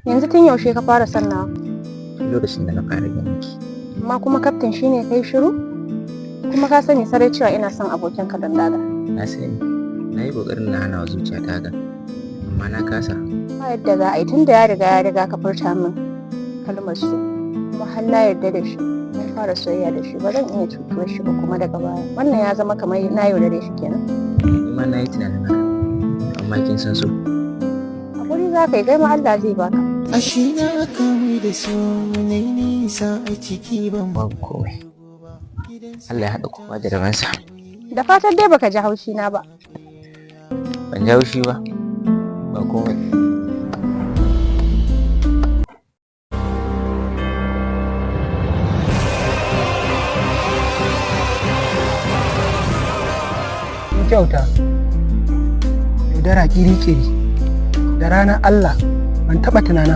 Yanzu tun yaushe ka fara son nawa? Lokacin da na fara ganin ki. Amma kuma kaftin shine kai shiru? Kuma ka sani sarai cewa ina son abokinka Dandada. Na sani, na yi ƙoƙarin na hana wa zuciyata hakan, amma na kasa. Ba yadda za a yi, tunda ya riga ka furta min kalmar so. Kuma har na yarda da shi. Na fara soyayya da shi, ba zan iya cutuwar shi ba kuma daga baya. Wannan ya zama kamar na yaudare shi kenan. Ni ma na yi tunanin haka, amma kin san so. Hakuri za ka yi, kai ma Allah zai baka. Ashe na kamu da so na nisa a ciki ban Babu komai. Allah ya haɗa kowa da rabansa. Da fatan dai baka ji haushi na ba. Ban ji haushi ba. Ba komai. Kin kyauta. Yaudara kiri-kiri. Da ranar Allah ban taɓa tunanin